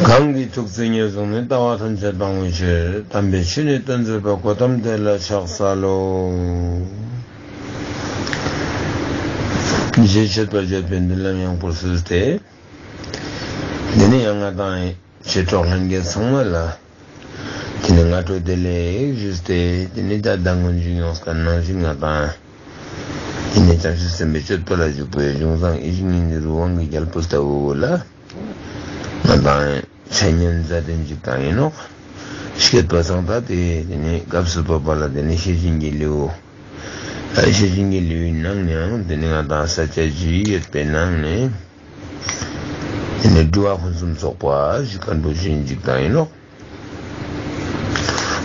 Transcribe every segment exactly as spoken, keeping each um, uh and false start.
གང་གིས་ཐུགས་བརྩེ་ཉེར་བཟུང་ནས། ལྟ་བ་ཐམས་ཅད་སྤང་བའི་ཕྱིར། དམ་པའི་ཆོས་ནི་སྟོན་མཛད་པ། གོ་ཏམ་དེ་ལ་ཕྱག་འཚལ་ལོ། རྗེ་མཆོད་པར་བརྗོད་པའི་མདུན་ལམ་ཡངས་པོར་བསུས་ཏེ། འདི་ནི་ཡང་ང་དང་ཆོས་གྲོགས་ལྷན་རྒྱས་ཚང་མ་ལ། དེ་ནས་སྔ་དྲོ་བདེ་ལེགས་ཞུས་ཏེ། དེ་ནས་ད་ཟླ་སྔོན་བཞུགས་ཡོངས་ཀ་ནང་བཞིན་ང་དང་། དེ་ནས་བྱང་ཆུབ་སེམས་དཔའི་སྤྱོད་པ་ལ་འཇུག་པའི་གཞུང་བཟང་ཡིད་བཞིན་ཉི་ཟླའི་རི་དབང་གི་རྒྱལ་པོ་ལྟ་བུ་ལ། ང་དང་འཆད་ཉན་མཛད་དེ་འཇུག་དང་ཡིན་ནོག། སྐྱོད་པ་ཚང་ད་དེ་དེ་ནས་སྐབས་སུ་བབ་པ་ལ་དེ་ནས་ཤེར་ཕྱིན་གྱི་ལེའུ། ཤེར་ཕྱིན་གྱི་ལེའུའི་ནང་ནའང་དེ་ནས་ང་དང་ས་སྐྱ་བཞི་ཡོད་པའི་ནང་ནས། དེ་ནས་སྒྲུབ་པ་ཕུན་སུམ་ཚོགས་པ་ཞུ་མཁན་པོ་ཞུ་ཡིན་འཇུག་དང་ཡིན་ནོག།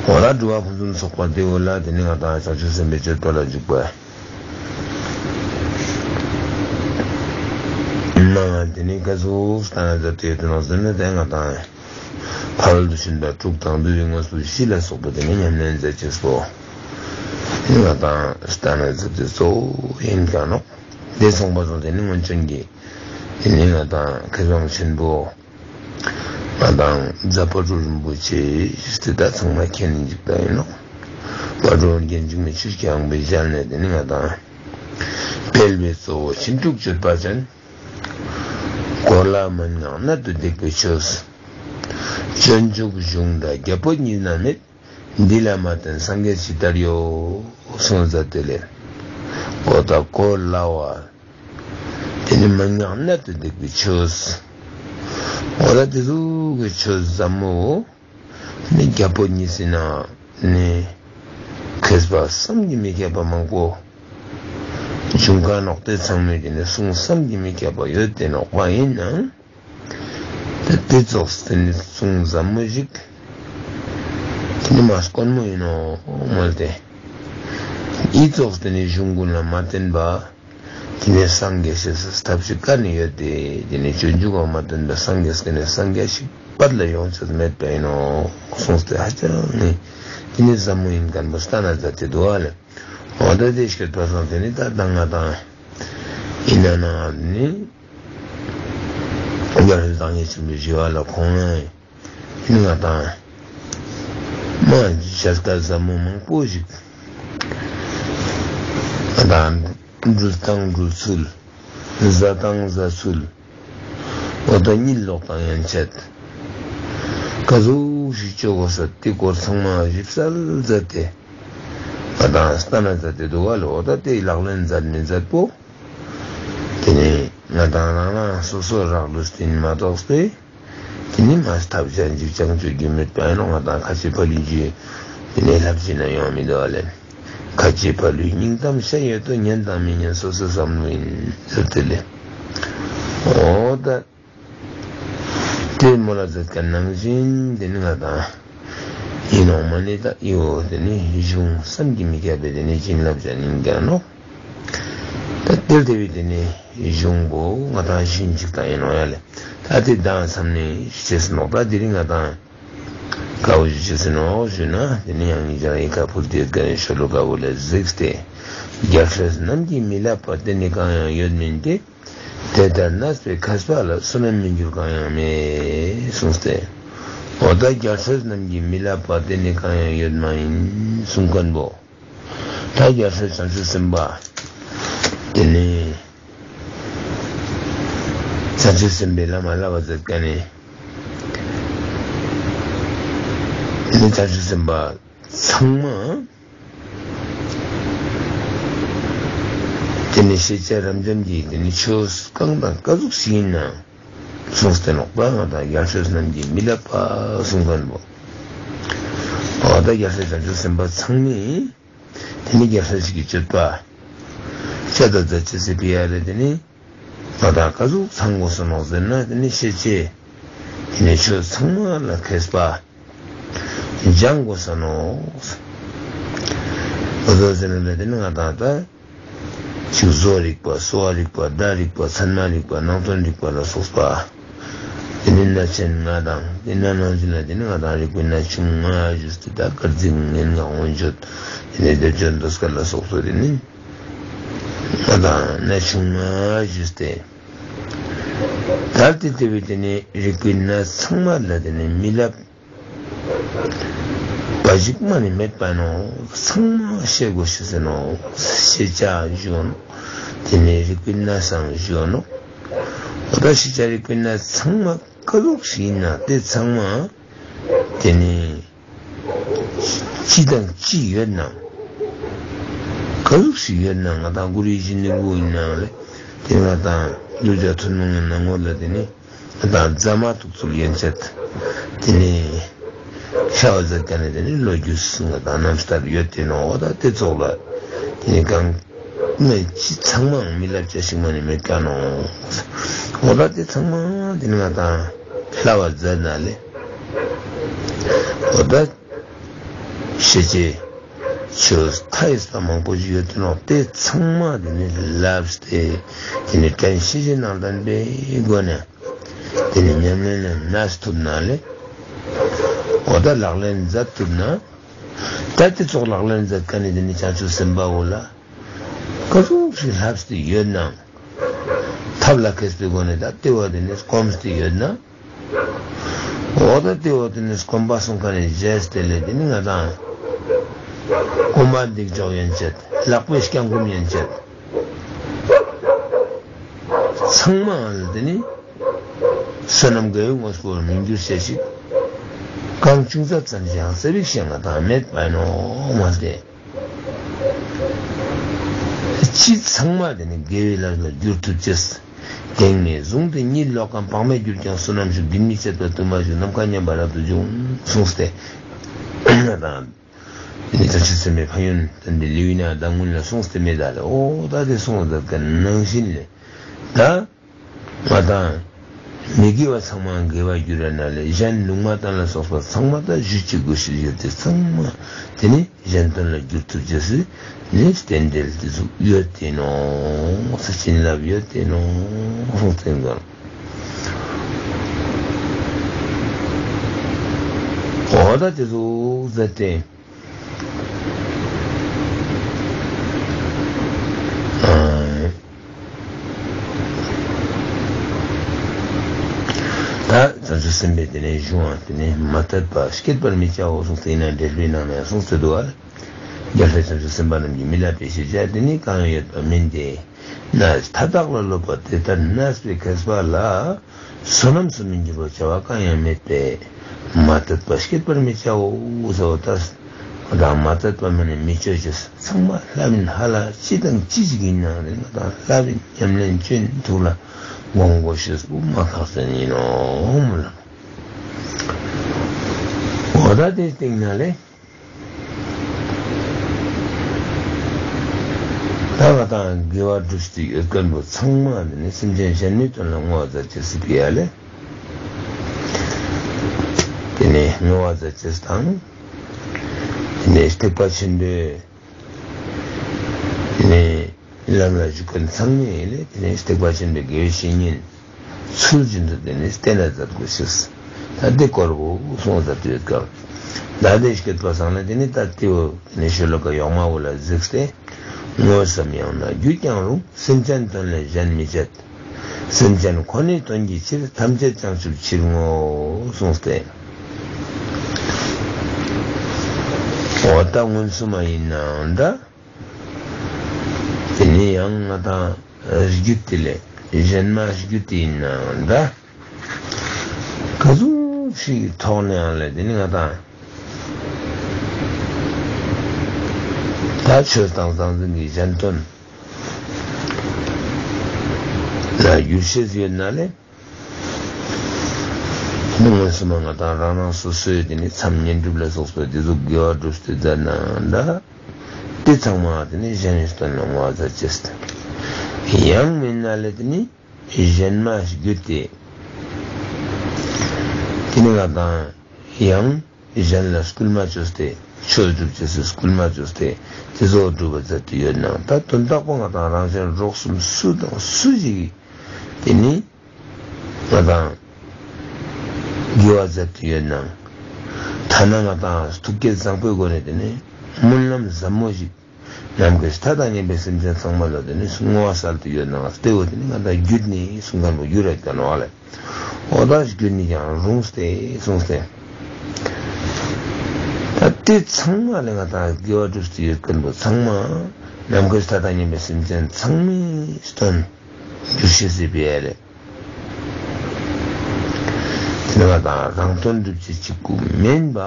འོ་ན་སྒྲུབ་པ་ཕུན་སུམ་ཚོགས་པ་དེ་བོ་ལ་དེ་ནི་ང་དང་བྱང་ཆུབ་སེམས་དཔའི་སྤྱོད་པ་ལ་འཇུག་པ། ནང་དེ་ནི་ག་ཟུག་ལྟ་ན་མཛད་དེ་ཡོད་དེ་ནོག་ཟེར་ན། དེ་ང་དང་ཕ་རོལ་ཏུ་ཕྱིན་པ་དྲུག་དང་འདུལ་བའི་དངོས་སུ་གཞི་ལ་སོགས་པ་དེ་ནི་ཉམས་ལེན་མཛད་ཅེས་པོ། དེ་ནི་ང་དང་ལྟ་ན་མཛད་དེ་གཙོ་བོ་ཡིན་ག་ནོག། དེ་སོང་པ་སོང་དེ་ནི་སྔོན་བྱོན་གྱི་དེ་ནི་ང་དང་མཁས་དབང་ཆེན་པོ། ང་དང་རྫ་དཔལ་སྤྲུལ་རིན་པོ་ཆེ་ཞེས་དེ་དག་ཚང་མ་མཁྱེན་ནས་འཇུག་པ་ཡིན་ནོག། དཔལ་སྤྲུལ་རྒྱན་འཇིགས་མེད་ཆོས་ཀྱི་དབང་པོའི་ཞལ་ནས་དེ་ནི་ང་དང་། དཔལ་བེའི་གཙོ་བོ་ཕྱིན་དྲུག་སྤྱོད་པ་ཅན། གོ་ལ་མན་ངག་གནད་དུ་བརྡེག་པའི་ཆོས། སྤྱོད་འཇུག་གཞུང་འདྲ་རྒྱ་པོ་གཉིས་ན་མེད། འདི་ལ་མ་བརྟེན་སངས་རྒྱས་ཇི་ལྟར་ཡོད། གསུངས་མཛད་དེ་ལས། གོ་ད་གོ་ལ་བ། དེ་ནི་མན་ངག་གནད་དུ་བརྡེག་པའི་ཆོས། འོ་ད་དེ་ཚོ་གི་ཆོས་ཟབ་མོ་ནི་རྒྱ་པོ་གཉིས་ཟེར་ན་ནི་མཁས་པ་བསམ་གྱིས་མི་ཁྱབ་པ་མང་པོ་བྱུང་ག་ནོག། དེ་ཚང་མས་དེ་ནི་གསུང་བསམ་གྱིས་མི་ཁྱབ་པ་ཡོད་དེ་ནོག་པ་ཡིན་ནའང་། དེ་དེ་ཙོགས་དེ་ནི་གསུང་ཟབ་མོ་ཞིག་དེ་ནི་མ་དཀོན་མོ་ཡིན་ནོ་མོལ་ཏེ། ཨི་ཙོགས་དེ་ནི་གཞུང་ཀུན་ལ་མ་བརྟེན་པ། དེ་ནས་སངས་རྒྱས་ཞེས་སུ་ཐབས་ཤིག་ག་ནས་ཡོད་དེ། དེ་ནས་སྤྱོད་འཇུག་གང་མ་བསྟན་པའི་སངས་རྒྱས་ཀྱི་ནས་སངས་རྒྱས་ཤིག་པར་ལ་ཡོང་ཆེད་མེད་པ་ཡིན་ནོ་གསུངས་ཏེ། ཧ་ཅང་ནི་དེ་ནས་ཟབ་མོ་ཡིན་མཁན་པོ་ལྟ་ན་མཛད་དེ་འདུག་བ་ལས། འོ་ད་དེ་སྐྱོད་པ་སོང་དེ་ནི་ད་ལྟ་ང་དང་ཡིན་ན་ན་ནི་རྒྱལ་སྲས་བདག་ཉིད་ཆེན་པོའི་ཞི་བ་ལྷ་ཁོང་ཡིན་ང་དང་མ་ཞལ་ལྟ་ཟབ་མོ་མང་པོ་ཞིག་ང་དང་འགྲུལ་སྟངས་འགྲུལ་ཚུལ། བཟའ་སྟངས་བཟའ་ཚུལ། འོ་ད་གཉིད་ལོག་སྟངས་ཡན་ཆད། ག་ཟུག་ཞིག་སྤྱོད་དགོས་ས་དེ་སྐོར་ཚང་མ་ཞིབ་གསལ་མཛད་དེ། ང་དང་ལྟ་ན་མཛད་དེ་འདུག་བ་ལས། འོ་ད་དེ་ལག་ལེན་མཛད་མི་མཛད་པོ། དེ་ནས་ང་དང་རང་རང་སོ་སོ་རག་ལུས་དེ་ནི་མ་གཏོགས་པས། དེ་ནི་མ་ཐབས་ཅན་གཅིག་ཀྱང་སྤྱོད་རྒྱུ་མེད་པ་ཡིན་ནོ། ང་དང་ཁ་ཆེ་ཕ་ལུས་ཀྱི་དེ་ནས་ལྷབ་ཅི་ན་ཡོང་མི་འདུག་བ་ལས། ཁ་ཆེ་ཕ་ལུས་སྙིང་གཏམ་བཤད་ཡོད་དོ། ཉན་དང་མི་ཉན་སོ་སོ་བསམ་བློ་ཡིན་ཟེར་དེ་ལས། འོ་ད། དེ་མོ་ལ་མཛད་མཁན་ནང་བཞིན་དེ་ནི་ང་དང་ཡིན་ནོ་མ་ནི་ད་ཡོ་དེ་ནི་གཞུང་བསམ་གྱིས་མི་ཁྱབ་པའི་དེ་ནི་བྱིན་རླབས་ཅན་ཡིན་ཀྱང་ནོ། ད་དེར་དེ་བའི་དེ་ནི་གཞུང་པོ་ང་དང་བཞིན་ཅིག་དང་ཡིན་ནོ་ཡ་ལས། ད་དེ་དང་མཚམས་ནས་ཤེས་སུ་ནོག། ད་དེ་རིང་ང་དང་དཀའ་བོ་ཞིག་ཤེས་སུ་ནོག་ཞུ་ན། དེ་ནི་ཡང་ཉིད་ཀྱང་ཡི་ག་ཕུར་དེ་དཀའ་ཡང་ཤོ་ལོ་ཀ་བོ་ལས་གཟིགས་ཏེ། རྒྱལ་སྲས་རྣམས་ཀྱིས་མི་བསླབ་པ་དེ་ནི་གང་ཡང་ཡོད་མིན་ཏེ། དེ་ལྟར་གནས་པའི་མཁས་པ་ལ་བསོད་ནམས་མི་འགྱུར་གང་ཡང་མེད་གསུངས་ཏེ། འོ་ད་རྒྱལ་སྲས་རྣམས་ཀྱིས་མི་བསླབ་པ་དེ་ནི་གང་ཡང་ཡོད་མ་ཡིན་གསུང་མཁན་པོ། ད་རྒྱལ་སྲས་བྱང་ཆུབ་སེམས་དཔའ་དེ་ནི་བྱང་ཆུབ་སེམས་དཔའི་ལམ་བསླབ་པ་མཛད་མཁན་ནི་དེ་ནི་བྱང་ཆུབ་སེམས་དཔའ་ཚང་མ། དེ་ནས་ཤེས་བྱ་རབ་འབྱམས་ཀྱི་དེ་ནི་ཆོས་གང་དང་ག་ཟུག་ཞིག་ཡིན་ན་གསུངས་ཏེ་ནོག་པ། ང་དང་རྒྱལ་སྲས་རྣམས་ཀྱིས་མི་བསླབ་པ་གསུང་མཁན་པོ། འོ་ད་རྒྱལ་སྲས་བྱང་ཆུབ་སེམས་དཔའ་ཚང་མས་དེ་ནི་རྒྱལ་སྲས་ཞིག་གི་སྤྱོད་པ་བྱ་དང་མཛད་ཅེས་ཟེར་བི་ཡ་རེ་དེ་ནི། ང་དང་ག་ཟུག་ཚང་དགོས་སོ་ནོག་ཟེར་ན། དེ་ནི་ཤེས་བྱའི་དེ་ནི་ཆོས་ཚང་མ་ལ་མཁས་པ་སྦྱང་དགོས་སོ་ནོག། འོ་ཟོ་ཟེར་ན་ལ་དེ་ནི་ང་དང་ད་ཅིག་བཟོ་རིག་པ། གསོ་བ་རིག་པ། བརྡ་རིག་པ། ཚད་མ་རིག་པ། ནང་དོན་རིག་པ་ལ་སོགས་པ། དེ་ནི་སྣ་ཆེན་ལྔ་དང་། དེ་ན་ནང་བཞིན་ལ་དེ་ནི་ང་དང་རིག་པའི་སྣ་ཆུང་ལྔ་ཞུས་ཏེ། ད་སྐར་རྩིས་སྙན་ངག་མངོན་བརྗོད། དེ་ནི་སྡེབ་སྦྱོར་མདོ་སྐད་ལ་སོགས་པ་དེ་ནི། ང་དང་སྣ་ཆུང་ལྔ་ཞུས་ཏེ། ད་དེ་ལྟ་བུའི་དེ་ནས་རིག་པའི་གནས་ཚང་མ་ལ་དེ་ནས་མི་སླབ་པ་ཞིག་མ་ནི་མེད་པ་ནོ། ཚང་མ་ཤེས་དགོས་ཤེས་ཟེར་ནོ། ཤེས་བྱ་ཞུ་ནོ། དེ་ནས་རིག་པའི་གནས་སང་ཞུ་ནོ། འོ་ད་ཤེས་བྱ་རིག་པའི་གནས་ཚང་མ་ག་ཟུག་ཞིག་ཡིན་ན་དེ་ཚང་མ་དེ་ནས་ཅི་དང་ཅི་ཡོད་ན། ག་ཟུག་ཞིག་ཡོད་ན་ང་དང་གུ་རུའི་གཞི་ནི་དབུ་ཡིན་ནའང་ལས། དེ་ང་དང་གདུལ་བྱ་ཐུན་མོང་གི་སྣང་ངོ་ལ་དེ་ནི་ང་དང་རྫ་མ་ཐུག་ཚུལ་ཡན་ཆད་དེ་ནི་ཤ་བ་ཟ་ཀ་ནས་དེ་ནི་ལོ་རྒྱུས་སུ་ང་དང་རྣམ་ཐར་ཡོད་དེ་ནོ། འོ་ད་དེ་ཚོགས་ལ་དེ་ནི་གང་ངས་ཅི་ཚང་མའང་མི་སླབ་བྱ་ཞིག་མ་ནི་མེད་ཀ་ནོ། འོ་ད་དེ་ཚང་མ་དེ་ནི་ང་དང་སླབ་པ་མཛད་ན་ལས། འོ་ད་ཤེས་བྱའི་ཆོས་མཐའ་ཡས་པ་མང་པོ་ཞིག་ཡོད་དེ་ནོ། དེ་ཚང་མ་དེ་ནི་སླབ་སྟེ་དེ་ནི་དྲན་ཤེས་བྱའི་ནང་ལྡན་པའི་སྒོ་ནས་དེ་ནི་ཉམས་ལེན་ལ་གནས་ཐུབ་ན་ལས། འོ་ད་ལག་ལེན་མཛད་ཐུབ་ན། ད་དེ་ཚོགས་ལག་ལེན་མཛད་མཁན་ནི་དེ་ནི་བྱང་ཆུབ་སེམས་དཔའ་བོ་ལ་ག་ཟུག་ཞིག་ལྷབས་ཏེ་ཡོད་ན། ཐབས་ལ་མཁས་པའི་སྒོ་ནས་ད་ལྟེ་བ་དེ་ནི་སྐོམ་སྟེ་ཡོད་ན། འོ་ད་ལྟེ་བ་དེ་ནི་སྐོམ་པ་སོང་ཁ་ནས་བཞེས་ཏེ་ལས་དེ་ནི་ང་དང་སྐོམ་པ་འདེགས་འཇོག་ཡན་ཆད། ལག་པས་བརྐྱང་བསྐུམ་ཡན་ཆད། ཚང་མ་ལ་དེ་ནི་བསོད་ནམས་དགེ་བའི་དངོས་པོར་མི་འགྱུར་ཞེས་ཤིག། རྐང་ཅུང་ཟད་ཙམ་ཞིག་ཡང་སེ་བིག་ཞེས་ང་དང་མེད་པ་ནོ་མ་སྟེ། ཅི་ཚང་མ་དེ་ནི་དགེ་བའི་ལས་ལ་བསྒྱུར་ཐུབ་ཅེས། གདེང་ནས་བཟུང་སྟེ་གཉིད་ལོག་གམ་བག་མེད་གྱུར་ཀྱང་བསོད་ནམས་ཤུགས་རྒྱུན་མི་ཆད་པར་དུ་མ་ཞུགས་ནམ་མཁའ་མཉམ་པར་རབ་ཏུ་འབྱུང་གསུངས་ཏེ། ང་དང་ནི་བྱང་ཆུབ་སེམས་དཔའི་ཕན་ཡོན་དོན་དེ་ལེའུ་ན་དང་ངུན་ལ་གསུངས་ཏེ་མེད་ད་ལེ། འོ་ད་དེ་གསུངས་ད་ག་ནང་བཞིན་ལས་ད། ང་དང་མི་དགེ་བ་ཚང་མ་དགེ་བར་འགྱུར་བ་ན་ལས་གཞན་ལུང་མ་བསྟན་ལ་སོགས་པ་ཚང་མ་ད་གཞི་གཅིག་དགོས་ཤེས་ཡོད་དེ་ཚང་མ་དེ་ནི་གཞན་དོན་ལ་བསྒྱུར་ཐུབ་ཅེས་སུ་ནི་རྟེན་འབྲེལ་དེ་ཚོ་ཡོད་དེ་ནོ། ས་བྱིན་རླབས་ཡོད་དེ་ནོ། གསུངས་ཏེ་གང་འོ་ད་དེ་ཚོ་མཛད་དེ། ད་བྱང་ཆུབ་སེམས་དཔའི་དེ་ནས་གཞུང་བ་དེ་ནས་མ་དད་པ་བསྐྱེད་པར་མི་བྱའོ་གསུངས་ཏེ་ཡིན་ན་འགྲེལ་པའི་ནང་ནས་གསུངས་ཏེ་འདུག་བ། རྒྱལ་སྲས་བྱང་ཆུབ་སེམས་དཔའ་རྣམས་ཀྱིས་མི་སླབ་པའི་ཤེས་བྱ་དེ་ནི་གང་ཡང་ཡོད་པ་མིན་ཏེ། གནས་མཐའ་དག་ལ་སློབ་པ་དེ་ལྟར་གནས་པའི་མཁས་པ་ལ། བསོད་ནམས་སུ་མི་འགྱུར་བར་བྱ་བ་གང་ཡང་མེད་པས། མ་དད་པ་བསྐྱེད་པར་མི་བྱའོ་ཟེར་བ་ལྟར། ང་དང་མ་དད་པ་མ་ནི་མི་སྤྱོད་ཅེས་ཚང་མ་ལྷབ་ཡིན་ཧ་ལ་ཅི་དང་ཅི་ཞིག་ཡིན་ནའང་རེད། ང་དང་ལྷབ་ཡིན་ཉམས་ལེན་བཅོས་ཡིན་ཐུགས་ལ་དགོངས་དགོས་ཤེས་པོ་མ་ཁག་ཅན་ཡིན་ནོ་མོ་ལ། འོ་ད་དེའི་སྟེང་ན་ལས། ད་ང་དང་དགེ་བ་སྒྲུབ་སྟེ་ཡོད་མཁན་པོ་ཚང་མ་འདི་ནི་སེམས་ཅན་གཞན་མའི་དོན་ལ་བསྔོ་བ་མཛད་ཅེས་སི་ཕི་ཡ་ལས། དེ་ནས་བསྔོ་བ་མཛད་ཅེས་དང་། དེ་ནས་ཐེག་པ་ཆེན་པོའི་དེ་ནས་ལམ་ལ་ཞུགས་མཁན་ཚང་མས་ལས་དེ་ནས་ཐེག་པ་ཆེན་པོའི་དགེ་བའི་བཤེས་གཉེན། ཚུལ་བཞིན་དུ་དེ་ནི་བསྟེན་ལ་མཛད་དགོས་ཤེས། ད་འདི་སྐོར་བོ་གསུངས་མཛད་དུ་ཡོད་སྐབས། ད་འདི་སྐྱོད་པ་སང་ལ་དེ་ནི་ད་ལྟེ་བོ་དེ་ནི་ཤོ་ལོ་ཀ་ཡོག་མ་བོ་ལ་གཟིགས་ཏེ། དངོས་སམ་ཡང་ན་རྒྱུད་ཀྱང་རུང་སེམས་ཅན་དོན་ལས་གཞན་མི་བྱེད། སེམས་ཅན་ཁོ་ནའི་དོན་གྱི་ཕྱིར་ཐམས་ཅད་བྱང་ཆུབ་ཕྱིར་བསྔོ་གསུངས་ཏེ། འོ་ད་མངོན་སུམ་མ་ཡིན་ནའང་འདྲ། དེ་ནས་ཡང་ང་དང་རྒྱུད་དེ་ལས་གཞན་མ་རྒྱུད་དེ་ཡིན་ནའང་འདྲ། ག་ཟུག་ཞིག་གི་ཐོག་ནས་ཡང་ལས་དེ་ནི་ང་དང་ད་ཆོས་དང་ཟང་ཟིང་གི་གཞན་དོན་ལ་འགྱུར་ཤེས་ཡོད་ན་ལས། དེ་ནི་མངོན་སུམ་མ་ང་དང་རང་རང་སོ་སོའི་དེ་ནི་མཚམས་བསྙེན་སྒྲུབ་ལ་སོགས་པའི་དེ་ཚོ་དགེ་བ་སྒྲུབ་སྟེ་མཛད་ན་འདྲ། དེ་ཚང་མ་དེ་ནི་གཞན་ཡོད་དོན་ལ་བསྔོ་བ་མཛད་ཅེས། ཡང་མིན་ན་ལས་དེ་ནི་གཞན་མ་རྒྱུད་དེ། དེ་ནི་ང་དང་ཡང་གཞན་ལ་སྐུལ་མ་བཅོས་ཏེ་ཆོས་སྒྲུབ་ཅེས་སུ་སྐུལ་མ་བཅོས་ཏེ་དེ་ཚོ་སྒྲུབ་པ་མཛད་དེ་ཡོད་ནའང་ད་དོན་དག་པོ་ང་དང་རང་གཞན་རོགས་གསུམ་སུ་དང་སུ་ཞིག་གིས་དེ་ནི། ང་དང་དགེ་བ་མཛད་དེ་ཡོད་ནའང་ཐ་ན་ང་དང་ཐུགས་བསྐྱེད་བཟང་པོའི་སྒོ་ནས་དེ་ནས་སྨོན་ལམ་ཟབ་མོ་ཞིག་ ནམ་མཁའི་མཐའ་དང་མཉམ་པའི་སེམས་ཅན་ཚང་མ་ལ་དེ་ནི་བསྔོ་བ་གསལ་དུ་ཡོད་ནའང་སྟེ་འོ་དེ་ནི་ང་དང་བརྒྱུད་ནས་གསུང་མཁན་པོ་བརྒྱུད་ར་བསྟན་ནོ་ཨ་ལེ། འོ་ད་བརྒྱུད་ནས་ཀྱང་རུང་སྟེ་གསུངས་ཏེ། ད་དེ་ཚང་མ་ལས་ང་དང་དགེ་བ་སྒྲུབ་སྟེ་ཡོད་མཁན་པོ་ཚང་མ་ནམ་མཁའི་མཐའ་དང་མཉམ་པའི་སེམས་ཅན་ཚང་མའི་དོན་འགྱུར་ཤེས་སྲིད་པའི་ཨ་ལེ། དེ་ནི་ང་དང་རང་དོན་སྒྲུབ་བྱེད་གཅིག་པུ་མིན་པ།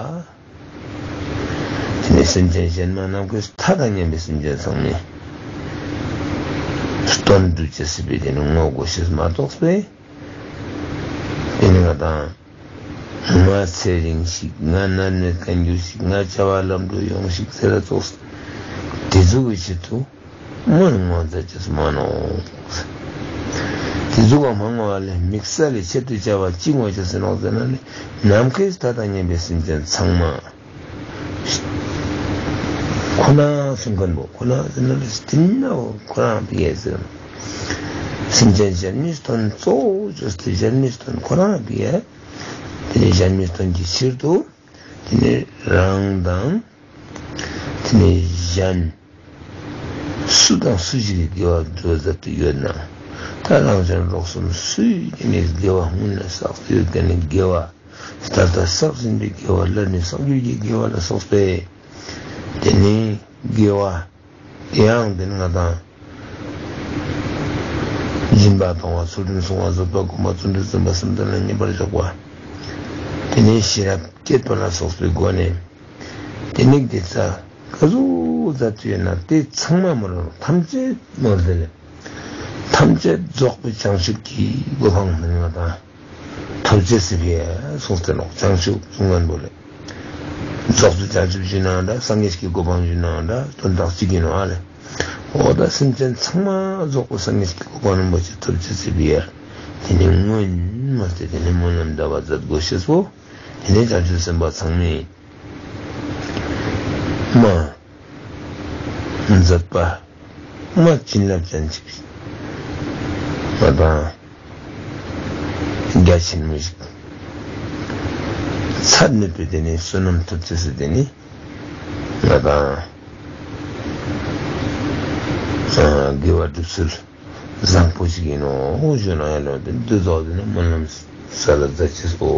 དེ་ནས་སེམས་ཅན་གཞན་མ་ནམ་མཁའི་མཐའ་དང་མཉམ་པའི་སེམས་ཅན་ཚང་མའི་དོན་སྒྲུབ་བྱེད་སྲིད་པའི་དེ་ནི་བསྔོ་དགོས་ཤེས་མ་གཏོགས་པས། དེ་ནི་ང་དང་ང་ཚེ་རིང་ཞིག་ང་མནར་མེད་བཀའ་འགྱུར་ཞིག་ང་བྱ་བ་ལམ་འགྲོ་ཡོང་ཞིག་ཟེར་ར་ཙོགས་དེ་ཚོ་གི་ཆེད་དུ་སྔོན་ངོ་མཚར་ཅེས་མ་ནོ། དེ་ཚོ་ག་མ་ངོ་བ་ལས་དམིགས་བསལ་ལས་ཆེད་དུ་བྱ་བ་ཅི་ངོ་ཅེས་ཟེར་ནོ་ཟེར་ན་ནི་ནམ་མཁའི་མཐའ་དང་མཉམ་པའི་སེམས་ཅན་ཚང་མ། ཁོ་ན་གསུང་མཁན་པོ་ཁོ་ན་ཟེར་ན་ལས་དེ་ན་ཁོ་རང་བི་ཡས་ཟེར། སེམས་ཅན་གཞན་མིའི་དོན་གཙོ་བོ་བཅོས་ཏེ་གཞན་མིའི་དོན་ཁོ་རང་བི་ཡས། དེ་ནས་གཞན་མིའི་དོན་གྱི་ཕྱིར་དུ། དེ་ནས་རང་དང་། དེ་ནས་གཞན། སུ་དང་སུ་ཞིག་གིས་དགེ་བ་སྒྲུབ་མཛད་དུ་ཡོད་ན། ད་རང་གཞན་གྲོགས་གསུམ་སུས་དེ་ནས་དགེ་བ་སྔོན་ལ་བསགས་ཏེ་ཡོད་མཁན་ནི་དགེ་བ། ད་ལྟ་བསགས་ཟིན་པའི་དགེ་བ་སླར་ནི་བསགས་རྒྱུ་གི་དགེ་བ་ལ་སོགས་པས། དེ་ནི་དགེ་བ། དེ་ཡང་དེ་ནི་ང་དང་། སྦྱིན་པ་གཏོང་བ་ཚུལ་ཁྲིམས་སྲུང་བ་བཟོད་པ་སྒོམ་པ་བརྩོན་འགྲུས་བརྩོན་པ་སེམས་དོན་ལ་སྙོམས་པར་འཇུག་པ། དེ་ནི་ཤེས་རབ་བསྐྱེད་པ་ལ་སོགས་པའི་སྒོ་ནས། དེ་ནི་དགེ་རྩ་ག་ཚོད་མཛད་དུ་ཡོད་ན་དེ་ཚང་མ་མ་རུང་ཐམས་ཅད་མ་དེ་ལས། ཐམས་ཅད་རྫོགས་པའི་བྱང་ཆུབ་ཀྱི་གོ་འཕང་ལ་ང་དང་ཐོབ་ཅེས་སི་ཕི་ཡ་གསུངས་ཏེ་ནོག་བྱང་ཆུབ་གསུང་ངན་པོ་ལས། རྫོགས་པའི་བྱང་ཆུབ་ཞུ་ནའང་འདྲ་སངས་རྒྱས་ཀྱི་གོ་འཕང་ཞུ་ནའང་འདྲ་དོན་དག་གཅིག་ཡིན་ནོ་ཨ་ལེ། འོ་ད་སེམས་ཅན་ཚང་མ་རྫོགས་པའི་སངས་རྒྱས་ཀྱི་གོ་འཕང་རིན་པོ་ཆེ་ཐོབ་ཅེས་སི་ཕི་ཡ། དེ་ནི་སྔོན་མ་སྟེ་དེ་ནི་སྨོན་ལམ་བཟླ་བ་མཛད་དགོས་ཤེས་པོ། དེ་ནི་བྱང་ཆུབ་སེམས་དཔའ་ཚང་མས། མ། མཛད་པ། མ་བྱིན་རླབས་ཅན་ཅིག་མ་དང་། རྒྱ་ཆེན་མོ་ཞིག་ཚར་ནུས་པའི་དེ་ནི་བསོད་ནམས་ཐོབ་ཅེས་སི་དེ་ནི། མ་དང་། དགེ་བ་སྒྲུབ་ཚུལ་བཟང་པོ་ཞིག་ཡིན་ནོ་ཞུ་ན་ཡང་ལོ་དེ་འདི་ཚོ་དེ་ནི་སྨོན་ལམ་ས་ལ་མཛད་ཅེས་པོ་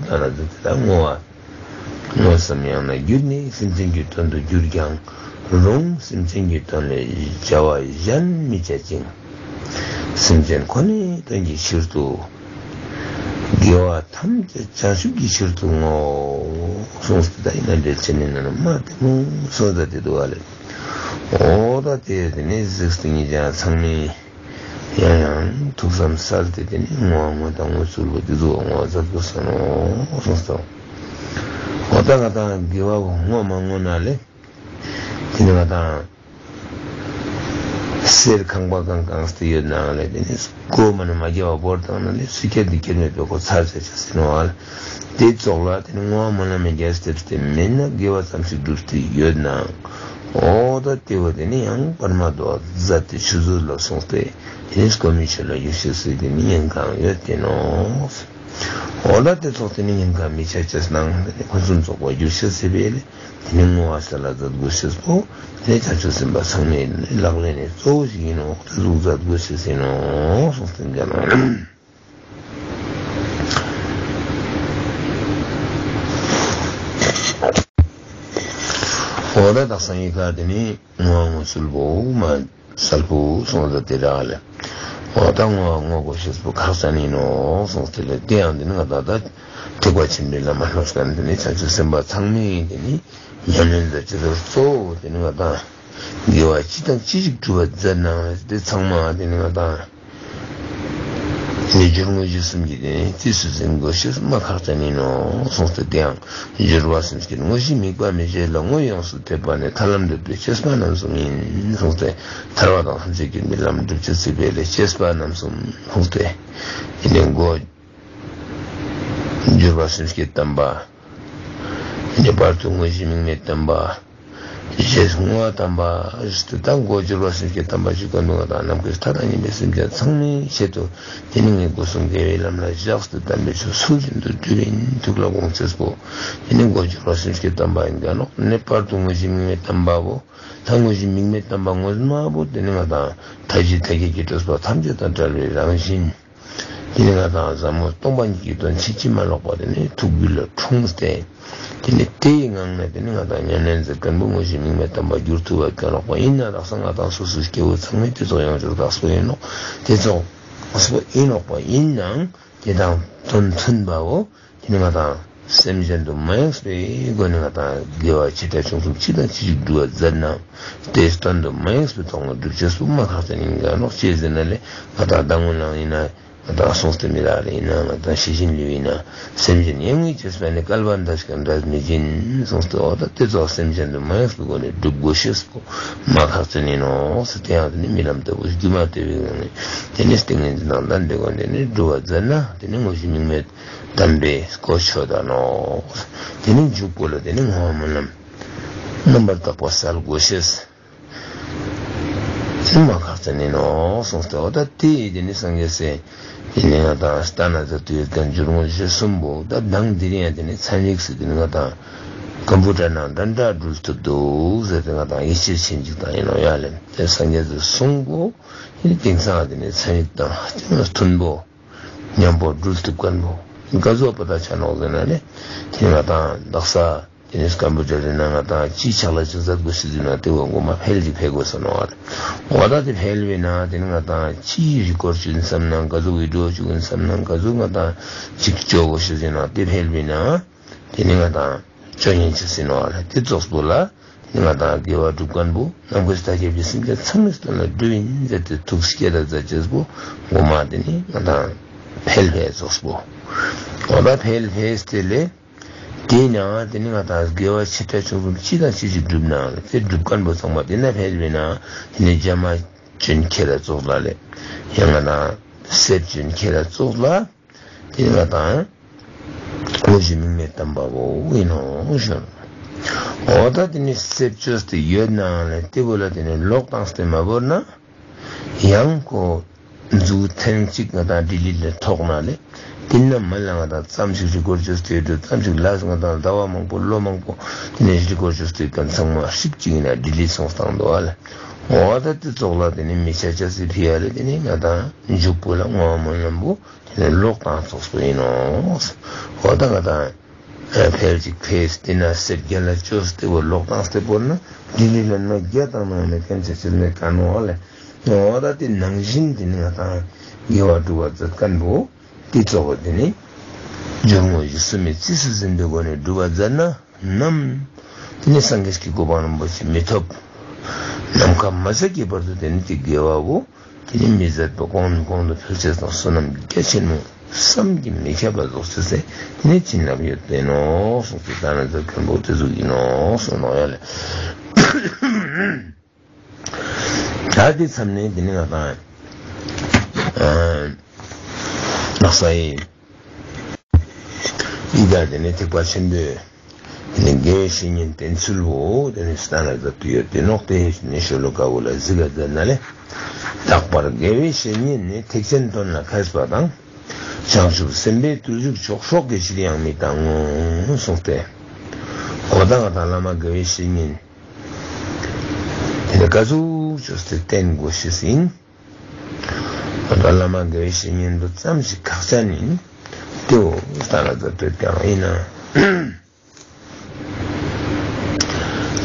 ད་ན་མཛད་དེ་ད་བསྔོ་བ། མངོན་སུམ་ཡང་ན་བརྒྱུད་ནས་སེམས་ཅན་གྱི་དོན་དུ་འགྱུར་ཀྱང་རུང་སེམས་ཅན་གྱི་དོན་ལས་བྱ་བ་གཞན་མི་བྱ་ཅིང་། སེམས་ཅན་ཁོ་ནའི་དོན་གྱི་ཕྱིར་དུ། དགེ་བ་ཐམས་ཅད་བྱང་ཆུབ་ཀྱི་ཕྱིར་དུ་བསྔོ། གསུངས་ཏེ་ད་ཡིན་ན་འགྲེལ་ཆེན་ནི་ན་མ་དེ་མོ་གསུངས་ད་དེ་འདུག་བ་ལས། འོ་ད་དེ་དེ་ནས་གཟིགས་ཏེ་ངེད་ཅག་ཚང་མས། ཡང་ཡང་ཐུགས་བསམ་གསལ་ཏེ་དེ་ནི་བསྔོ་བ་བསྔོ་དང་བསྔོ་ཚུལ་བོ་དེ་ཚོ་བསྔོ་བ་མཛད་དགོས་ས་ནོ་གསུངས་སོ། འོ་ད་ང་དང་དགེ་བ་བོ་བསྔོ་མ་བསྔོ་ན་ལས། དེ་ནི་ང་དང་གསེར་ཁང་པ་གང་གང་སྟེ་ཡོད་ནའང་ལས་དེ་ནི་སྒོ་མ་ནི་མ་བརྒྱབ་པ་བོར་བཏང་ན་ལས་སུ་ཁྱེར་དུ་ཁྱེར་མེད་པའི་སྒོ་ཚར་ཚར་ཆ་ཟིན་བ་ལ། དེ་ཙོགས་ལ་དེ་ནི་བསྔོ་བ་སྨོན་ལམ་རྒྱས་སྟེ་སྟེ་མེད་ན་དགེ་བ་ཙམ་ཞིག་བསྒྲུབས་ཏེ་ཡོད་ནའང་། འོ་ད་དེ་བ་དེ་ནི་ཡང་བར་མ་དོ་མཛད་དེ་ཆུད་ཟོས་ལ་སོང་སྟེ་དེ་ནི་སྒོམ་མི་ཆོད་ལ་ཡུལ་ཤེས་སུ་དེ་ནི་ཉེན་ཁང་ཡོད་དེ་ནོ། འོ་ད་དེ་ཚོགས་དེ་ནི་ཉེན་ཁ་མི་ཆ་ཅེས་ནང་དེ་ནི་ཕུན་སུམ་ཚོགས་པ་འགྱུར་ཤེས་སི་ཕི་ཡ་ལས་དེ་ནི་བསྔོ་བ་ས་ལ་མཛད་དགོས་ཤེས་པོ་དེ་ནི་བྱང་ཆུབ་སེམས་དཔའ་ཚང་མའི་ལག་ལེན་ནི་གཙོ་བོ་ཞིག་ཡིན་ནོ་དེ་ཟུག་མཛད་དགོས་ཤེས་ཡིན་ནོ་གསུངས་ཏེ་འགལ་བ། འོ་ད་དག་ས་ཡི་ག་དེ་ནི་བསྔོ་བ་བསྔོ་ཚུལ་བོ་མ། གསལ་པོ་གསུངས་ཏེ་དེ་རག་ལས། འོ་ད་བསྔོ་བ་བསྔོ་དགོས་ཤེས་པོ་ཁག་ཅན་ཡིན་ནོ་གསུངས་ཏེ་ལས་དེ་ཡང་འདི་ནི་ང་ད་ད་ཐེག་པ་ཆེན་པོའི་ལམ་མ་སློབ་ཀྱང་འདི་ནི་བྱང་ཆུབ་སེམས་དཔའ་ཚང་མས་འདི་ནི་ཉམས་ལེན་མཛད་ཅེས་སོ་གཙོ་བོ་འདི་ནི་ང་ད་དགེ་བ་ཅི་དང་ཅི་ཞིག་སྒྲུབ་པ་མཛད་ནའང་དེ་ཚང་མ་འདི་ནི་ང་ད་འདི་སྦྱོར་དངོས་གཞི་གསུམ་གྱི་འདི་ནི་རྩིས་སུ་འཛིན་དགོས་ཤེས་མ་ཁག་ཅན་ཡིན་ནོ་གསུངས་ཏེ་དེ་ཡང་སྦྱོར་བ་གསུམ་གྱི་དངོས་གཞི་དམིགས་པ་མི་བྱེད་ལ་དངོས་ཡོངས་སུ་ཐེབས་པ་ནི་ཐར་ལམ་སྒྲུབ་པའི་སྤྱོད་པ་རྣམ་གསུམ་ཡིན་གསུངས་ཏེ། ཐར་པ་དང་ཐམས་ཅད་མཁྱེན་པའི་ལམ་སྒྲུབ་ཕྱིར་སྲིད་པའི་ལས་སྤྱོད་པ་རྣམ་གསུམ་གསུངས་ཏེ། དེ་ནས་སྒོ་སྦྱོར་བ་སེམས་བསྐྱེད་དམ་པ། དེ་ནས་བར་དུ་དངོས་གཞི་དམིགས་མེད་དམ་པ། དེ་རྗེས་སུ་བསྔོ་བ་དམ་པ་ཞེས་ཏེ། ད་འགོ་འགྱུར་བ་སེམས་བསྐྱེད་དམ་པ་ཞིག་ག་འདུག་ང་དང་ནམ་མཁའི་མཐའ་དང་མཉམ་པའི་སེམས་ཅན་ཚང་མའི་ཆེད་དུ། དེ་ནི་ངའི་སྒོ་གསུམ་དགེ་བའི་ལམ་ལ་བཞག་སྟེ། དམ་པའི་ཆོས་ཚུལ་བཞིན་དུ་སྒྲུབ་པའི་ཐུགས་ལ་དགོངས་ཚེ་པོ། དེ་ནི་འགོ་འགྱུར་བ་སེམས་བསྐྱེད་དམ་པ་ཡིན་ག་ནོག་ནི་བར་དུ་དངོས་གཞི་དམིགས་མེད་དམ་པ་བོ། ད་དངོས་གཞི་དམིགས་མེད་དམ་པ་ངོ་མ་བོ་དེ་ནི་ང་དང་མཐའ་བཞི་མཐའ་བརྒྱད་ཀྱི་སྤྲོས་པ་ཐམས་ཅད་དང་བྲལ་བའི་རང་བཞིན། དེ་ནི་ང་དང་ཟབ་མོ་སྟོང་པ་ཉིད་ཀྱི་དོན་ཕྱིན་ཅི་མ་ལོག་པ་དེ་ནི་ཐུགས་རྒྱུད་ལ་འཁྲུངས་ཏེ། དེ་ནི་དེའི་ངང་ནས་དེ་ནི་ང་དང་ཉམས་ལེན་མཛད་མཁན་པོ་དངོས་གཞི་དམིགས་མེད་དམ་པར་འགྱུར་ཐུབ་པ་ག་ནོག་པ་ཡིན་ན། རག་ས་ང་དང་སོ་སོའི་སྐྱེ་བོ་ཚང་མས་དེ་ཚོ་ཡོངས་གྲགས་སོ་ཡིན་ནོག་དེ་ཚོ་སོ་ཡིན་ནོག་པ་ཡིན་ནའང་དེ་དང་དོན་མཐུན་པའོ། དེ་ནི་ང་དང་སེམས་གཞན་དུ་མ་ཡེངས་པའི་སྒོ་ནས་ང་དང་དགེ་བ་ཆེ་ཕྲ་ཆུང་གསུམ་གཅིག་དང་གཅིག་སྒྲུབ་པ་མཛད་ན། དེའི་དོན་དུ་མ་ཡེངས་པའི་ཐོག་ནས་སྒྲུབ་བྱེད་སུ་མ་ཁག་ཅན་ཡིན་ག་ནོག་ཅེས་ཟེར་ན་ལས། ང་དང་ཟླ་སྔོན་ལངས་ཡིན་ན། ང་དང་སོང་སྟེ་མི་རག་ལས་ཡིན་ན། ང་དང་ཤེས་བཞིན་ལུས་ཡིན་ན། སེམས་ཅན་ཡིན་ངེས་ཅེས་པ་ནི་བསྐལ་པ་འདས་ཀྱང་འབྲལ་མི་བྱེད་གསུངས་ཏེ། འོ་ད་དེ་ཚོ་སེམས་ཅན་དུ་མ་ཡེངས་པའི་སྒོ་ནས་སྒྲུབ་དགོས་ཤེས་པོ་མ་ཁག་ཅན་ཡིན་ནོག་ཟེར། དེ་ཡང་དེ་ནི་རྨི་ལམ་ལྟ་བུ་སྒྱུ་མ་ལྟ་བུའི་ངང་ནས་དེ་ནི་ཏིང་ངེ་འཛིན་དང་ལྡན་པའི་སྒོ་ནས་ནི་སྒྲུབ་པ་མཛད་ན། དེ་ནི་དངོས་གཞི་དམིགས་མེད་དམ་པའི་གོ་ཆོད་ད་ནོག་དེ་ནི་འཇུག་པོ་ལ་དེ་ནི་བསྔོ་བ་སྨོན་ལམ་རྣམ་པར་དག་པ་གསལ་དགོས་ཤེས་ཚུལ་མ་ཁག་ཅན་ཡིན་ནོག་གསུངས་ཏེ། འོ་ད་དེ་ཡི་དེ་ནི་སངས་རྒྱས་སྲས་དེ་ནི་ང་དང་སྟ་ན་ཛ་ཏུ་ཡོད་མཁན་འབྱོར་དངོས་གཞི་གསུམ་པོ། ད་མདང་དེ་རིང་ཡང་དེ་ནི་ཚན་རིག་ཟེར་དེ་ནི་ང་དང་ཀམ་པུ་ཊར་ནང་འདྲ་འདྲ་འགྲུལ་ཐུབ་འདུག་ཟེར་ཏེ་ང་དང་ཡིད་ཆེས་བྱེད་ཅིག་དང་ཡིན་ནོག་ཡ་ལན་དེ་སངས་རྒྱས་ཀྱི་གསུང་པོ་དེ་ནི་དེང་སང་དེ་ནི་ཚན་རིག་དང་ཧ་ཅང་མཐུན་པོ། མཉམ་པོ་འགྲུལ་ཐུབ་མཁན་པོ། ག་ཟུག་པ་ད་ཆ་ནོག་ཟེར་ན་ནི། དེ་ང་དང་དག་ས་དེ་ནི་ཀམ་པུ་ཊར་རེད་ན་ང་དང་ཅིའི་ཕྱག་ལས་ཅིག་མཛད་དགོས་ཤེས་ཟེར་ན་དེ་བོ་ངོ་མ་ཕལ་ཅིག་ཕལ་དགོས་ས་ནོག་ཨ། འོ་ད་དེ་ཕལ་བས་ན་དེ་ནི་ང་དང་ཅིའི་རི་ཀོར་ཌ་བྱུང་བསམ་ན། ག་ཟུག་བི་ཌི་ཡོ་བྱུང་བསམ་ན། ག་ཟུག་ང་དང་ཅིག་བཅོ་དགོས་ཤེས་ཟེར་ན་དེ་ཕལ་བས་ན། དེ་ནི་ང་དང་སྤྱོད་ཡོན་ཆེ་ཟེར་ནོག་ཨ། དེ་ཙོགས་པོ་ལ། ང་དང་དགེ་བ་སྒྲུབ་མཁན་པོ་ནམ་མཁའི་མཐའ་ཁྱབ་ཀྱི་སེམས་ཅན་ཚང་མའི་དོན་ལ་སྒྲུབ་ཡིན་ཟེར་ཏེ་ཐུགས་བསྐྱེད་ལ་མཛད་ཅེས་པོ་ངོ་མ་དེ་ནི་ང་དང་ཕལ་ཕལ་ཙོགས་པོ། འོ་ད་ཕལ་ཕལ་དེ་ལས། དེས་ན་དེ་ནི་ང་དང་དགེ་བ་ཆེ་ཕྲ་ཆུང་གསུམ་ཅི་དང་ཅི་ཞིག་སྒྲུབ་ནའང་དེ་སྒྲུབ་མཁན་པོ་ཚང་མ་དེ་ན་ཕལ་བས་ན། དེ་ནི་བྱ་མ་བྱོན་ཁྱེད་ར་ཙོགས་ལ་ལས། ཡང་ང་དང་གསེར་བྱོན་ཁྱེད་ར་ཙོགས་ལ། དེ་ང་དང་དངོས་གཞི་དམིགས་མེད་དམ་པ་བོ་ཡིན་ནོ་ཞུ། འོ་ད་དེ་ནི་གསེར་བཅོས་ཏེ་ཡོད་ནའང་ལས་དེ་བོ་ལ་དེ་ནི་ལོག་བཏང་སྟེ་མ་བོར་ན། ཡང་ཁོ་མཛུབ་ཐེངས་གཅིག་ང་དང་ལྡི་ལི་ལ་ཐོགས་ན་ལས། དེ་ན་མ་ལ་ང་དང་ཙམ་ཞིག་རི་ཀོར་ཌ་བཅོས་ཏེ་ཡོད་འགྲོ། ཙམ་ཞིག་ལ་ང་དང་ཟླ་བ་མང་པོ་ལོ་མང་པོ་དེ་ནི་རི་ཀོར་ཌ་བཅོས་ཏེ་ཡོད་མཁན་ཚང་མ་ཧྲིབ་ཅིག་ཡིན་ན་ལྡི་ལི་སོང་བཏང་འདུག་ཨ་ལ། འོ་ད་དེ་ཙོགས་ལ་དེ་ནི་མི་ཆ་ཆ་སི་ཕི་ཡ་ལ་དེ་ནི་ང་དང་འཇུག་པོ་ལ་བསྔོ་བ་སྨོན་ལམ་པོ། དེ་ནས་ལོག་བཏང་ཙོགས་པོ་ཡིན་ནོ། འོ་ད་ང་དང་ཕལ་ཅིག་ཕལ་དེ་ན་གསེར་རྒྱན་ལ་བཅོས་ཏེ་བོ་ལོག་བཏང་སྟེ་བོར་ན་ལྡི་ལི་ལ་ན་རྒྱ་དང་ནང་ནས་སྐམ་ཆ་ཆེར་མེད་ག་ནོ་ཨ་ལས། འོ་ད་དེ་ནང་བཞིན་དེ་ནི་ང་དང་དགེ་བ་སྒྲུབ་པ་མཛད་མཁན་པོ་དེ་གཙོ་བོ་དེ་ནི་སྦྱོར་དངོས་གཞི་གསུམ་མི་རྩིས་སུ་ཟིན་པའི་སྒོ་ནས་སྒྲུབ་པ་མཛད་ན། ནམ། དེ་ནི་སངས་རྒྱས་ཀྱི་གོ་འཕང་རིན་པོ་ཆེ་མི་ཐོབ། ནམ་མཁའ་མ་ཟད་ཀྱི་བར་དུ་དེ་ནི་དེ་དགེ་བ་བོ། དེ་ནི་མི་ཟད་པ་གོང་ནས་གོང་དུ་འཕེལ་ཆེད་དང་བསོད་ནམས་རྒྱ་ཆེན་མོ་བསམ་གྱིས་མི་ཁྱབ་པ་རྫོགས་ཆེད་ཟེར་དེ་ནི་བྱིན་རླབས་ཡོད་དེ་ནོ་གསུངས་ཏེ། ད་ན་ཚོ་མཁན་པོ་དེ་ཚོ་ཡིན་ནོ་གསུངས་ནོ་ཡ་ལས། ད་དེ་མཚམས་ནས་དེ་ནི་ང་དང་ནགས་ས་ཡི། ཡི་དྭགས་དེ་ནི་ཐེག་པ་ཆེན་པོའི་དེ་ནི་དགེ་བའི་བཤེས་གཉེན་བསྟེན་ཚུལ་བོ་དེ་ནི་སྟན་ལ་མཛད་དུ་ཡོད་དེ་ནོག་དེ་ནི་ཤོ་ལོ་ཀ་བོ་ལ་གཟིགས་ལ་མཛད་ན་ལས། རྟག་པར་དགེ་བའི་བཤེས་གཉེན་ནི་ཐེག་ཆེན་དོན་ལ་མཁས་པ་དང་། བྱང་ཆུབ་སེམས་དཔའི་བརྟུལ་ཞུགས་མཆོག་སྲོག་གི་ཕྱིར་ཡང་མི་གཏང་ངོ་གསུངས་ཏེ། འོ་ད་ང་དང་བླ་མ་དགེ་བའི་བཤེས་གཉེན་དེ་ནི་ག་ཟུག་བཅོས་ཏེ་བསྟེན་དགོས་ཤེས་ཡིན། བླ་མ་དགེ་བའི་བཤེས་གཉེན་དུ་ཙམ་ཞིག་ཁག་ཅན་ཡིན། དེའོ་ལྟ་ན་མཛད་པའི་ཀྱང་ཡིན་ན།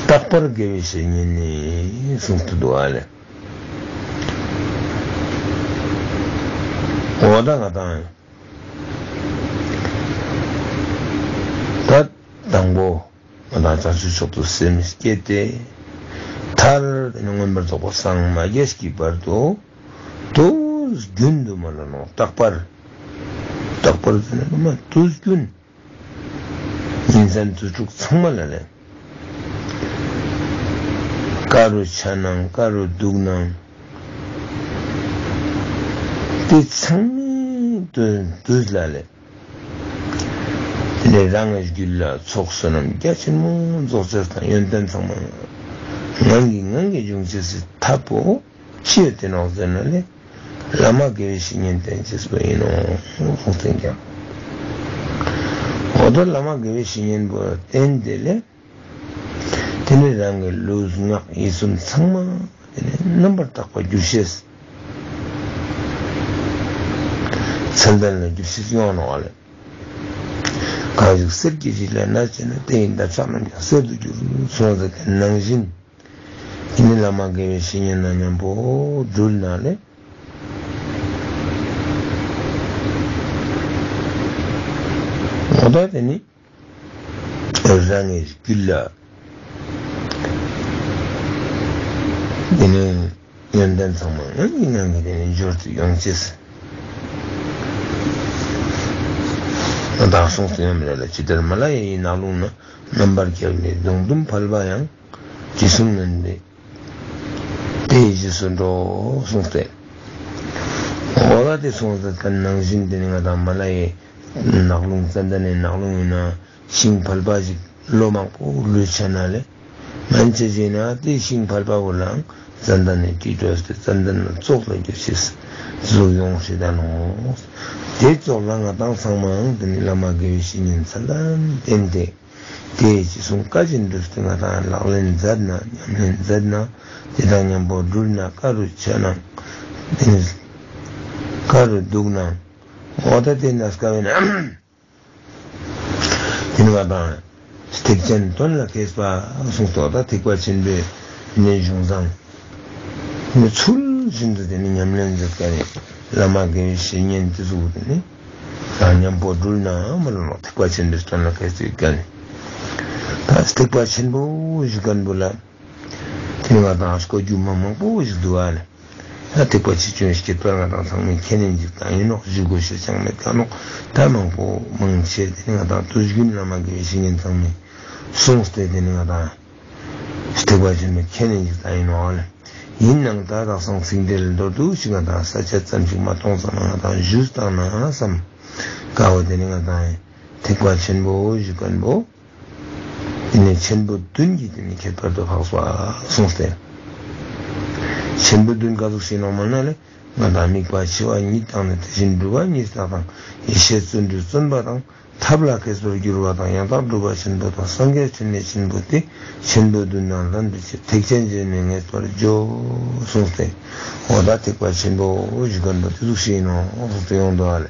རྟག་པར་དགེ་བའི་བཤེས་གཉེན་ནི་གསུང་དུ་འདུག་ཨ་ལས། འོ་ད་ང་དང་ད་དང་པོ། ང་དང་བྱང་ཆུབ་མཆོག་ཏུ་སེམས་བསྐྱེད་དེ། མཐར་དེ་ནི་མངོན་པར་རྫོགས་པར་སངས་མ་རྒྱས་ཀྱི་བར་དུ། དུས་རྒྱུན་དུ་མ་ལ་ནོ་རྟག་པར། རྟག་པར་དེ་ནི་མ་དུས་རྒྱུན། ཉིན་མཚན་དུས་དྲུག་ཚང་མ་ལ་ལས། ག་རུ་ཆ་ནང་ག་རུ་འདུག་ནང་། དེ་ཚང་མའི་དུས་དུས་ལ་ལས། དེ་ནས་རང་གི་རྒྱུད་ལ་ཚོགས་བསོད་ནམས་རྒྱ་ཆེན་མོ་རྫོགས་ཚད་དང་ཡོན་ཏན་ཚང་མ་ ངང་གིས་ངང་གིས་འབྱུང་བྱེད་སའི་ཐབས་པོ་ཅི་ཡོད་དེ་ནོག་ཟེར་ན་ལས། བླ་མ་དགེ་བའི་བཤེས་གཉེན་བསྟེན་ཅེས་པོ་ཡིན་ནོ་གསུངས་ཏེ་ཀྱང་། འོ་ད་བླ་མ་དགེ་བའི་བཤེས་གཉེན་པོ་བསྟེན་དེ་ལས། དེ་ནས་རང་གི་ལུས་ངག་ཡིད་གསུམ་ཚང་མ་དེ་ནས་རྣམ་པར་དག་པ་འགྱུར་ཤེས། མཚན་ལྡན་ལ་འགྱུར་ཤེས་ཡོང་ནོ་བ་ལས། གང་ཞིག་གསེར་གྱི་རི་ལ་ནག་བྱས་ན། དེ་ཡི་འདབ་ཆགས་རྣམས་ཀྱང་གསེར་དུ་འགྱུར། གསུངས་ཟེར་དེ་ནང་བཞིན། དེ་ནི་བླ་མ་དགེ་བའི་བཤེས་གཉེན་དང་མཉམ་པོ་འགྲུལ་ན་ལས། འོ་ད་དེ་ནི་རང་གི་རྒྱུད་ལ་དེ་ནི་ཡོན་ཏན་ཚང་མ་ངང་གིས་ངང་གིས་དེ་ནི་འབྱོར་དུ་ཡོང་ཅེས། ད་གསུངས་སུ་ཡོང་མི་རེད་ལ། ཇི་ལྟར་མ་ལ་ཡ་ཡི་ནགས་ཀླུང་ན། རྣམ་པར་རྒྱལ་བའི་གདུང་འཛོམས་ཕལ་པ་ཡང་། ཇི་གསུང་ནན་ཏན་དེ་ཡི་རྗེས་སུ་འགྲོ་གསུངས་ཏེ། འོ་ད་དེ་གསུངས་ཟེར་དེ་ནང་བཞིན་དེ་ནི་ང་དང་མ་ལ་ཡའི་ནགས་ཀླུང་ཙན་དན་ནི་ནགས་ཀླུང་ཡིན་ན་ཤིང་ཕལ་པ་ཞིག་ལོ་མང་པོ་ལུས་ཆ་ན་ལས། མན་ཆད་ཅིག་ན་དེ་ཤིང་ཕལ་པ་བོ་ལའང་ཙན་དན་ནི་དྲི་བྲོས་ཏེ་ཙན་དན་ནི་བཙོག་ལ་འགྱུར་ཤེས་ཟུག་ཡོང་སྲིད་ད་ནོ། དེ་ཙོགས་ལ་ང་དང་ཚང་མའང་དེ་ནི་བླ་མ་དགེ་བའི་བཤེས་གཉེན་ཚད་ལྡན་བསྟེན་ཏེ། དེ་ཡི་ཅི་གསུང་བཀའ་བཞིན་སྒྲུབ་སྟེ་ང་དང་ལག་ལེན་མཛད་ན་ཉམས་ལེན་མཛད་ན་དེ་དང་མཉམ་པོ་འགྲུལ་ན་བཀའ་རུ་ཆོད་ན་དེ་ནི་བཀའ་རུ་འདུག་ན་འོ་ད་དེ་ན་དཀའ་བས་ན་དེ་ནི་ང་དང་ཐེག་ཆེན་དོན་ལ་མཁས་པ་གསུངས་སོ། ད་ཐེག་པ་ཆེན་པོའི་ནི་གཞུང་བཟང་ནི་ཚུལ་བཞིན་དུ་དེ་ནི་ཉམས་ལེན་མཛད་མཁན་ནི་བླ་མ་དགེ་བའི་བཤེས་གཉེན་དེ་ཚོ་དེ་ནི། དང་མཉམ་པོ་འགྲུལ་ན་མ་ལོ་ནོ། ཐེག་པ་ཆེན་པོའི་དོན་ལ་མཁས་པའི་རྒྱན། ད་ཐེག་པ་ཆེན་པོ་ཞུ་མཁན་པོ་ལ། དེ་ནི་ང་དང་སྐོར་རྒྱུ་མ་མང་པོ་ཞིག་འདུག་ཨ་ལ། ད་ཐེག་པ་ཆེ་ཆུང་ཁྱད་པར་ང་དང་ཚང་མས་མཁྱེན་ནས་འཇིག་དང་ཡིན་ནོག་ཞུ་དགོས་ཤེས་ཅང་མེད་ཀ་ནོག། ད་མང་པོ་མང་ཆེ་དེ་ནི་ང་དང་དུས་རྒྱུན་བླ་མ་དགེ་བའི་བཤེས་གཉེན་ཚང་མས་གསུངས་ཏེ་དེ་ནི་ང་དང་། ཐེག་པ་ཆེན་པོའི་མཁྱེན་ནས་འཇིག་དང་ཡིན་ནོ་ལ། ཡིན་ནའང་ད་དག་སང་ཚིག་འགྲེལ་མདོར་བསྡུས་ཤིག་ང་དང་ས་ཆ་ཙམ་ཞིག་མ་གཏོང་ཙམ་ང་དང་ཞུས་བཏང་ན་བསམ། དཀའ་བ་དེ་ནི་ང་དང་ཐེག་པ་ཆེན་པོ་ཞུ་མཁན་པོ། དེ་ནི་ཆེན་པོ་བདུན་གྱིས་དེ་ནི་ཁྱད་པར་དུ་འཕགས་པ་གསུངས་ཏེ། ཆེན་པོ་བདུན་ག་ཟུག་ཞིག་ནོ་མ་ན་ལས། ང་དང་དམིགས་པ་ཆེ་བ་གཉིས་དང་ནི་དེ་བཞིན་སྒྲུབ་པ་གཉིས་དག་དང་ཡེ་ཤེས་བརྩོན་འགྲུས་བརྩོན་པ་དང་། ཐབས་ལ་མཁས་པར་གྱུར་པ་དང་། ཡང་དག་སྒྲུབ་པ་ཆེན་པོ་དང་། སངས་རྒྱས་ཕྲིན་ལས་ཆེན་པོ་སྟེ། ཆེན་པོ་བདུན་དང་ལྷན་དུ་བཅས། ཐེག་ཆེན་ཆེན་ནི་ངེས་པར་འཇོག་གསུངས་ཏེ། འོ་ད་ཐེག་པ་ཆེན་པོ་ཞུ་མཁན་པོ་དེ་ཚོ་ཞིག་ཡིན་ནོ་གསུངས་ཏེ་ཡོང་འདུག་ཨ་ལེ།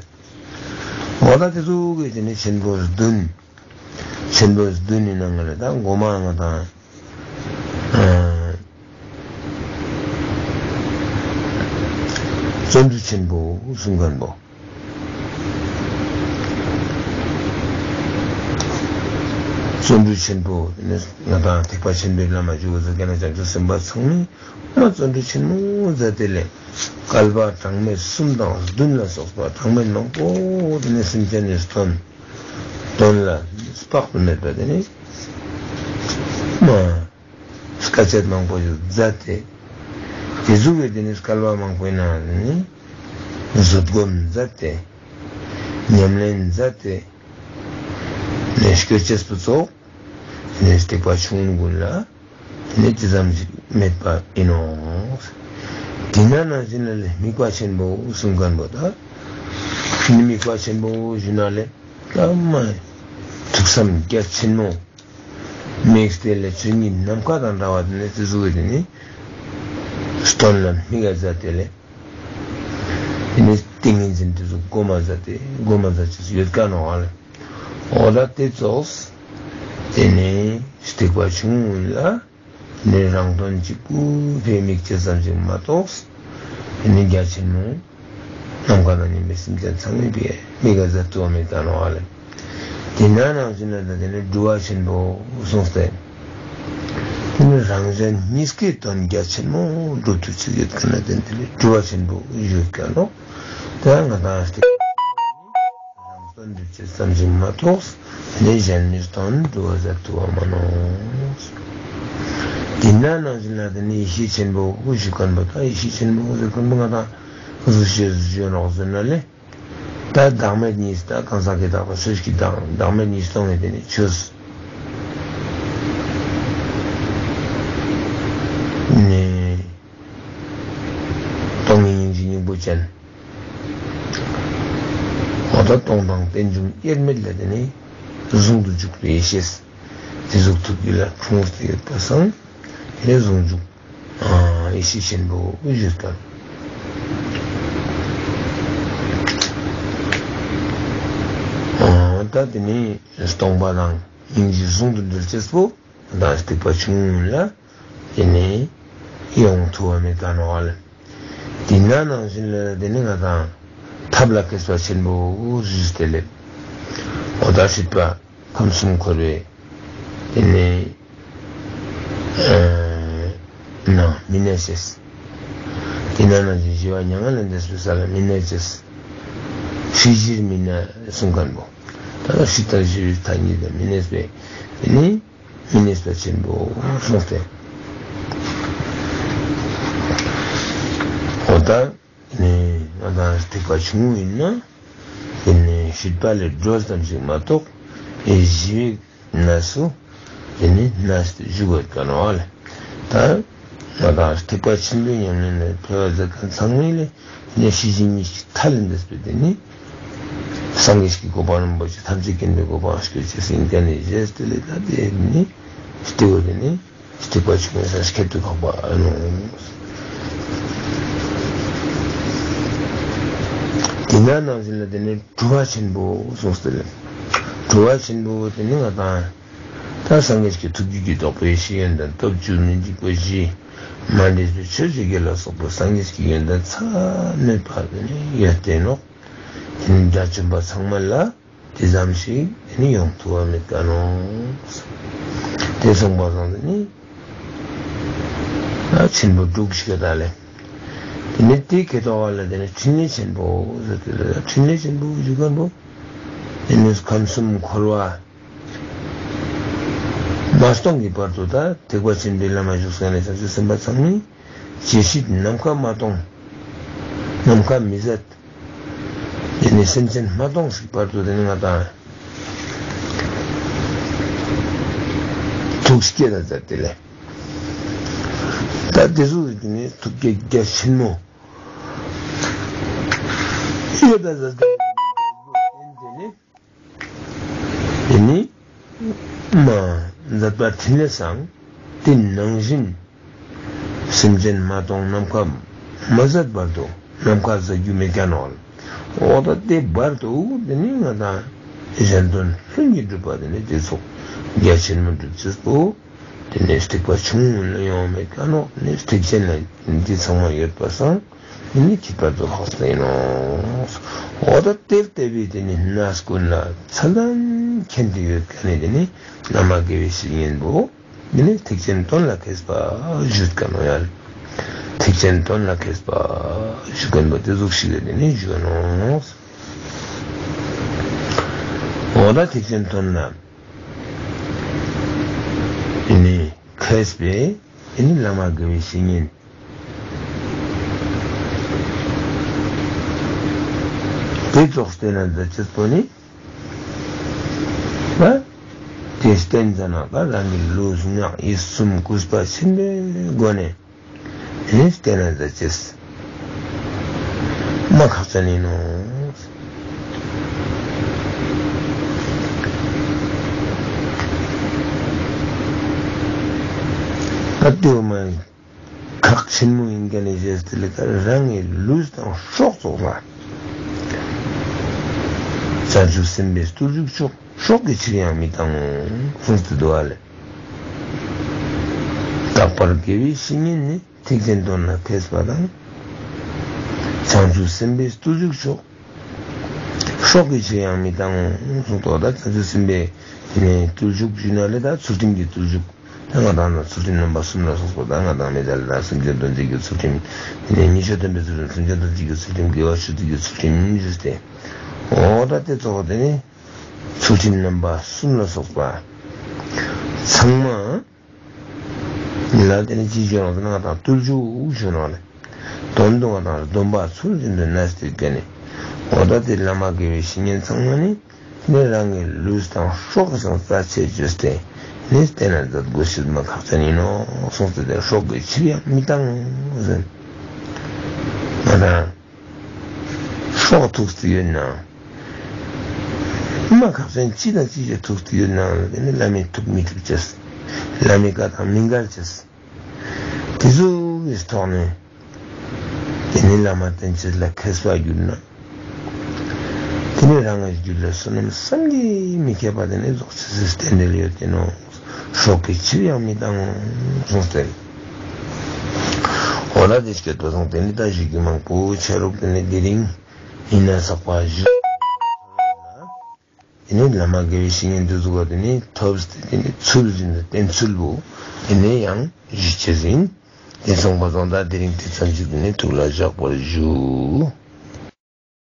འོ་ད་དེ་ཚོ་གི་དེ་ནི་ཆེན་པོ་བདུན། ཆེན་པོ་བདུན་ནི་ནང་ལ་ད་མགོ་མ་ང་དང་། བརྩོན་འགྲུས་ཆེན་པོ་གསུང་མཁན་པོ། བརྩོན་འགྲུས་ཆེན་པོ་ནི་ང་དང་ཐེག་པ་ཆེན་པོའི་བླ་མ་བཞུགས་ཟེར་མཁན་ན་བྱང་ཆུབ་སེམས་དཔའ་ཚང་མས་མ་བརྩོན་འགྲུས་ཆེན་མོ་མཛད་དེ་ལས་བསྐལ་པ་གྲངས་མེད་གསུམ་དང་བདུན་ལ་སོགས་པ་གྲངས་མེད་མང་པོ་དེ་ནས་སེམས་ཅན་ནི་དོན་དོན་ལ་དཔག་ཏུ་མེད་པ་དེ་ནི་མ། དཀའ་སྤྱད་མང་པོ་ཞིག་མཛད་དེ། དེ་ཚོ་གིས་དེ་ནི་བསྐལ་པ་མང་པོའི་ནང་ནས་བཟོད་སྒོམ་མཛད་དེ། ཉམས་ལེན་མཛད་དེ། ནས་སྐྱོ་ཅེས་པོ་ཚོ། ནས་ཐེག་པ་ཆུང་ངུ་ཀུན་ལ། ནས་ཅི་ཙམ་ཞིག་མེད་པ་ཡིན་ནོ། དེ་ན་ནང་བཞིན་ལ་ལས་དམིགས་པ་ཆེན་པོ་གསུང་མཁན་པོ་ད། དེ་ནི་དམིགས་པ་ཆེན་པོ་ཞུ་ན་ལས། བླ་མ་ཐུགས་བསམ་རྒྱ་ཆེན་མོ། དམིགས་གཏད་ལས་ཆོས་ཉིད་ནམ་མཁའ་དང་འདྲ་བ་དེ་ནི་དེ་ཚོ་གི་དེ་ནི་སྟོན་ལ་དམིགས་ཡ་མཛད་དེ་ལས། དེ་ནི་ཏིང་ངེ་འཛིན་དེ་ཚོ་སྒོམ་མ་མཛད་དེ་སྒོམ་མ་མཛད་ཅེས་ཡོད་ཀ་ནོ་བ་ལས། འོ་ད་དེ་ཙོགས་དེ་ནི་ཐེག་པ་ཆུང་ངུ་ལ་ནི་རང་དོན་གཅིག་པུ་ཕའི་དམིགས་བྱེད་ཙམ་ཞིག་མ་གཏོགས་དེ་ནི་རྒྱ་ཆེན་མོ། ནམ་མཁའ་དང་མཉམ་པའི་སེམས་ཅན་ཚང་མའི་ཕའི་དམིགས་ཡ་མཛད་ཐུབ་པ་མེད་ཀ་ནོ་བ་ལས། དེ་ན་ནང་བཞིན་ལ་ད་དེ་ནི་སྒྲུབ་པ་ཆེན་པོ་གསུངས་ཏེ། དེ་ནི་རང་གཞན་གཉིས་ཀའི་དོན་རྒྱ་ཆེན་མོ་སྒྲུབ་ཐུབ་ཚུལ་ཡོད་མཁན་ལ་བརྟེན་ཏེ་ལས་སྒྲུབ་པ་ཆེན་པོ་ཡོད་མཁན་ནོ། དེ་ང་དང་སྟེ། རང་དོན་སྒྲུབ་བྱེད་ཙམ་ཞིག་མ་གཏོགས་དེ་ནི་གཞན་མིའི་དོན་སྒྲུབ་པ་མཛད་ཐུབ་པ་མ་ནོ། དེ་ན་ནང་བཞིན་ལ་དེ་ནི་ཡེ་ཤེས་ཆེན་པོ་ཞུ་མཁན་པོ་ད་ཡེ་ཤེས་ཆེན་པོ་ཟེར་མཁན་པོ་ང་དང་གཟུགས་ཅན་གཟུགས་ཅན་རོགས་ཟེར་ན་ལས། ད་བདག་མེད་གཉིས་ད་གང་ཟག་གི་བདག་དང་ཆོས་ཀྱི་བདག་བདག་མེད་གཉིས་སྟོང་ངེ་དེ་ནི་ཆོས། ནས། སྟོང་ཉིད་སྙིང་རྗེའི་སྙིང་པོ་ཅན། འོ་ད་སྟོང་དང་རྟེན་འབྱུང་དབྱེར་མེད་ལ་དེ་ནི་ཟུང་དུ་འཇུག་པའི་ཡེ་ཤེས། དེ་གཟུགས་ཐུགས་རྒྱུད་ལ་འཁྲུངས་ཏེ་ཡོད་པ་སང་། དེ་ནི་ཟུང་འཇུག་ཡེ་ཤེས་ཆེན་པོ་ཞུས་ཀྱང་། ད་དེ་ནི་སྟོང་པ་དང་སྙིང་རྗེ་ཟུང་དུ་འབྲེལ་ཅེས་པོ། དང་སྡིག་པ་ཆུང་ངུ་ལ་དེ་ནི་ཡོང་ཐུབ་པ་མེད་ཀ་ནོ་ཨ་ལེ། དེ་ན་ནང་བཞིན་ལ་དེ་ནི་ང་དང་ཐབས་ལ་མཁས་པ་ཆེན་པོ་ཞུས་ཏེ་ལེ། འོ་ད་སྲིད་པ་ཁམས་གསུམ་འཁོར་བའི་དེ་ནི་ནང་མི་གནས་ཅེས། དེ་ན་ནང་བཞིན་ཞི་བ་མྱ་ངན་ལས་འདས་པའི་ས་ལ་མི་གནས་ཅེས། སྲིད་ཞིར་མི་གནས་གསུང་མཁན་པོ། ད་ལྟ་སྲིད་ལྟར་ཞི་བའི་མཐའ་གཉིས་ལ་མི་གནས་པའི་དེ་ནི། མི་གནས་པ་ཆེན་པོ་གསུངས་ཏེ། འོ་ད་ནི་ང་དང་སྡིག་པ་ཆུང་ངུ་ཡིན་ན། དེ་ནི་སྲིད་པ་ལས་སྒྲོལ་ཙམ་ཞིག་མ་གཏོགས། ཨེ་ཞི་བའི་གནས་སུ་དེ་ནི་གནས་ཏེ་བཞུགས་དགོས་ཀ་ནོ་ཨ་ལེ། ད་ང་དང་སྡིག་པ་ཆེན་པོའི་ཉམས་ལེན་ལ་ཕེབས་པ་མཛད་མཁན་ཚང་མས་ལས་ནི་སྲིད་ཞི་གཉིས་ཀྱི་མཐའ་ལས་འདས་པའི་དེ་ནི། སངས་རྒྱས་ཀྱི་གོ་འཕང་རིན་པོ་ཆེ་ཐམས་ཅད་མཁྱེན་པའི་གོ་འཕང་སྐྱོད་ཅེས་ཟིན་མཁན་ནི་རྗེས་དེ་ལས་ད་དེ་ནི་སྟེ་བོ་དེ་ནི་སྡིག་པ་ཆུང་ངུ་ས་ཁྱད་དུ་འཕགས་པ་ཨ་ནོ། དེ་ན་ནང་བཞིན་ལ་དེ་ནི་གྲུབ་པ་ཆེན་པོ་གསུངས་ཏེ་ལེ། གྲུབ་པ་ཆེན་པོ་དེ་ནི་ང་དང་ད་སངས་རྒྱས་ཀྱི་ཐུགས་རྒྱུད་ཀྱི་རྟོགས་པའི་ཤེས་ཡོན་དང་སྟོབས་བཅུ་མི་འཇིགས་པ་བཞི། མ་འདྲེས་པའི་ཆོས་ཀྱི་རྒྱལ་ལ་སོགས་པ་སངས་རྒྱས་ཀྱི་ཡོན་ཏན་ཚད་མེད་པ་དེ་ནི་ཡོད་དེ་ནོ། དེ་ནི་དགྲ་བཅོམ་པ་ཚང་མ་ལ་དེ་ཙམ་ཞིག་དེ་ནི་ཡོང་ཐུབ་པ་མེད་ཀ་ནོ། དེ་གསུངས་པ་སང་དེ་ནི་ཆེན་པོ་དྲུག་ཞིག་ག་ད་ལེ། དེ་ནི་དེ་ཁེ་ཏོ་བ་ལ་དེ་ནི་ཕྲིན་ལས་ཆེན་པོ་ཟེར་ཏེ་ལ་ཕྲིན་ལས་ཆེན་པོ་ཞུ་མཁན་པོ། དེ་ནི་ཁམས་གསུམ་འཁོར་བ་མ་སྟོང་གི་བར་དུ་ད་ཐེག་པ་ཆེན་པོའི་ལམ་ལ་ཞུགས་མཁན་ནི་བྱང་ཆུབ་སེམས་དཔའ་ཚང་མས་ཇི་སྲིད་ནམ་མཁའ་མ་སྟོང་། ནམ་མཁའ་མི་ཟད། དེ་ནི་སེམས་ཅན་མ་སྟོང་ཞིག་བར་དུ་དེ་ནི་ང་དང་ཐུགས་བསྐྱེད་ལ་མཛད་དེ་ལས། ད་དེ་ཚོ་དེ་ནི་ཐུགས་བསྐྱེད་རྒྱ་ཆེན་མོ་ཡོད་པ་མཛད་དེ་ནི། དེ་ནི་མ་མཛད་པ་ཕྲིན་ལས་སང་དེ་ནང་བཞིན་སེམས་ཅན་མ་སྟོང་ནམ་མཁའ་མ་ཟད་བར་དུ་ནམ་མཁའ་ཟད་རྒྱུ་མེད་ཀ་ནོ། འོ་ད་དེ་བར་དུ་དེ་ནི་ང་དང་གཞན་དོན་ལྷུན་གྱིས་གྲུབ་པ་དེ་ནི་དེ་ཚོགས་རྒྱ་ཆེན་མོ་སྒྲུབ་ཅེས་པོ། དེ་ནི་སྡིག་པ་ཆུང་ངུ་ལ་ཡོང་མེད་ཀ་ནོ། དེ་ནི་སྡིག་ཅན་ལ་འདི་ཚང་མ་ཡོད་པ་སང་། དེ་ནི་ཁྱད་པར་དུ་ལྷག་སྟེ་ཡིན་ནོ། འོ་ད་དེར་བལྟས་པའི་དེ་ནི་གནས་ཀུན་ལ་ཚད་ལྡན་མཁྱེན་ཏེ་ཡོད་མཁན་ནི་དེ་ནི་བླ་མ་དགེ་བའི་བཤེས་གཉེན་པོ། དེ་ནི་ཐེག་ཆེན་དོན་ལ་མཁས་པ་ཞུས་ཀ་ནོ་ཡ། ཐེག་ཆེན་དོན་ལ་མཁས་པ་ཞུ་མཁན་པོ་དེ་ཟུག་ཞིག་ལ་དེ་ནི་ཞུ་ནོ། འོ་ད་ཐེག་ཆེན་དོན་ལ་དེ་ནི་མཁས་པའི་དེ་ནི་བླ་མ་དགེ་བའི་བཤེས་གཉེན། དེ་ཙོགས་བལྟས་ན་འདི་ཅི་ཚོ་ནི། ཨ། དེ་བསྟན་ཙ་ན་ག་རང་གི་ལུས་ངག་ཡིད་གསུམ་གུས་པ་ཆེན་པོའི་སྒོ་ནས། དེ་བལྟས་ན་འདི་ཅི། མ་ཁག་ཅན་ཡིན་ནོ། ཨ་ཏི་བ་མ། ཁག་ཆེན་མོ་ཡིན་མཁན་ནི་རྗེས་དེ་ལས་ཀ་རང་གི་ལུས་དང་སྲོག་ཚོགས་ལ། བྱང་ཆུབ་སེམས་དཔའི་རྟུལ་ཞུགས་མཆོག་སྲོག་གི་ཕྱིར་ཡང་མི་བཏང་ངོ་གསུངས་ཏེ་འདུག་ཨ་ལེ། རྟག་པར་དགེ་བའི་བཤེས་གཉེན་ནི་ཐེག་ཆེན་དོན་ལ་མཁས་པ་དང་། བྱང་ཆུབ་སེམས་དཔའི་རྟུལ་ཞུགས་མཆོག་སྲོག་གི་ཕྱིར་ཡང་མི་བཏང་ངོ་གསུངས་ཏོ། ད་བྱང་ཆུབ་སེམས་དཔའི་དེ་ནས་རྟུལ་ཞུགས་ཞུས་ན་ལས་ད་ཚུལ་ཁྲིམས་ཀྱི་རྟུལ་ཞུགས། ད་ང་དང་ན་ཚུལ་ཁྲིམས་རྣམ་པ་གསུམ་ལ་སོགས་པ་ད་ང་དང་མི་འདྲ་ལ་ད་སེམས་ཅན་དོན་བྱེད་ཀྱི་ཚུལ་ཁྲིམས། དེ་ནས་ཉེས་སྤྱོད་བསྟན་པའི་ཚུལ་ཁྲིམས་སེམས་ཅན་དོན་བྱེད་ཀྱི་ཚུལ་ཁྲིམས་དགེ་བ་ཆོས་སྡུད་ཀྱི་ཚུལ་ཁྲིམས་ཞུས་ཏེ། འོ་ད་དེ་ཚོ་དེ་ནི་ཚུལ་ཁྲིམས་རྣམ་པ་གསུམ་ལ་སོགས་པ་ཚང་མ་ལ་དེ་ནི་ཅི་ཞུ་ནོ་ཟེར་ན་ང་དང་རྟུལ་ཞུགས་ཞུ་ནོ་ལེ། དོན་དུ་ང་དང་སྡོམ་པ་ཚུལ་བཞིན་དུ་གནས་ཏེ་བསྐྱལ་ནས། འོ་ད་དེ་བླ་མ་དགེ་བའི་བཤེས་གཉེན་ཚང་མ་ནི། ནི་རང་གི་ལུས་དང་སྲོག་གི་སང་རྩ་ཆེ་བཅོས་ཏེ། ནས་བསྟེན་ན་མཛད་དགོས་ཤེས་མ་ཁག་ཅན་ཡིན་ནོ་གསུངས་ཏེ། དེ་སྲོག་གི་ཕྱིར་ཡང་མི་བཏང་ཟེར། ང་དང་སྲོག་ཐུག་སྟེ་ཡོད་ན། མ་ཁག་ཅན་ཅི་དང་ཅི་ཞིག་ཐུག་སྟེ་ཡོད་ན། དེ་ནི་བླ་མའི་ཐུགས་མི་ཐུབ་ཅེས། བླ་མའི་བཀའ་དང་མི་འགལ་ཅེས། དེ་ཚོ་གི་ཐོག་ནས། དེ་ནི་བླ་མ་བསྟེན་ཅེས་ལ་མཁས་པར་གྱུར་ན། དེ་ནི་རང་གི་རྒྱུད་ལ་བསོད་ནམས་བསམ་གྱིས་མི་ཁྱབ་པ་དེ་ནི་རྫོགས་ཆེས་སུ་རྟེན་འབྲེལ་ཡོད་དེ་ནོ། སྲོག་གི་ཕྱིར་ཡང་མི་བཏང་གསུངས་ཏེ། འོ་ན་དེ་སྐད་དུ་སོང་། དེ་ནི་ད་ཞུ་རྒྱུ་མང་པོ་ཆ་རུག་དེ་ནི་དེ་རིང་ཡིན་ན་ཚགས་པ་ཞུ། དེ་ནས་བླ་མ་དགེ་བའི་བཤེས་གཉེན་འདི་ཚོ་ག་དེ་ནས་ཐོབ་སྟེ། དེ་ནས་ཚུལ་བཞིན་དུ་བསྟེན་ཚུལ་བོ་དེ་ནས་ཡང་ཞུ་ཆེད་ཡིན། དེ་སོང་པ་སོང་ད་དེ་རིང་དེ་ཙམ་ཞིག་དེ་ནས་ཐུགས་ལ་བཞག་པར་ཞུ།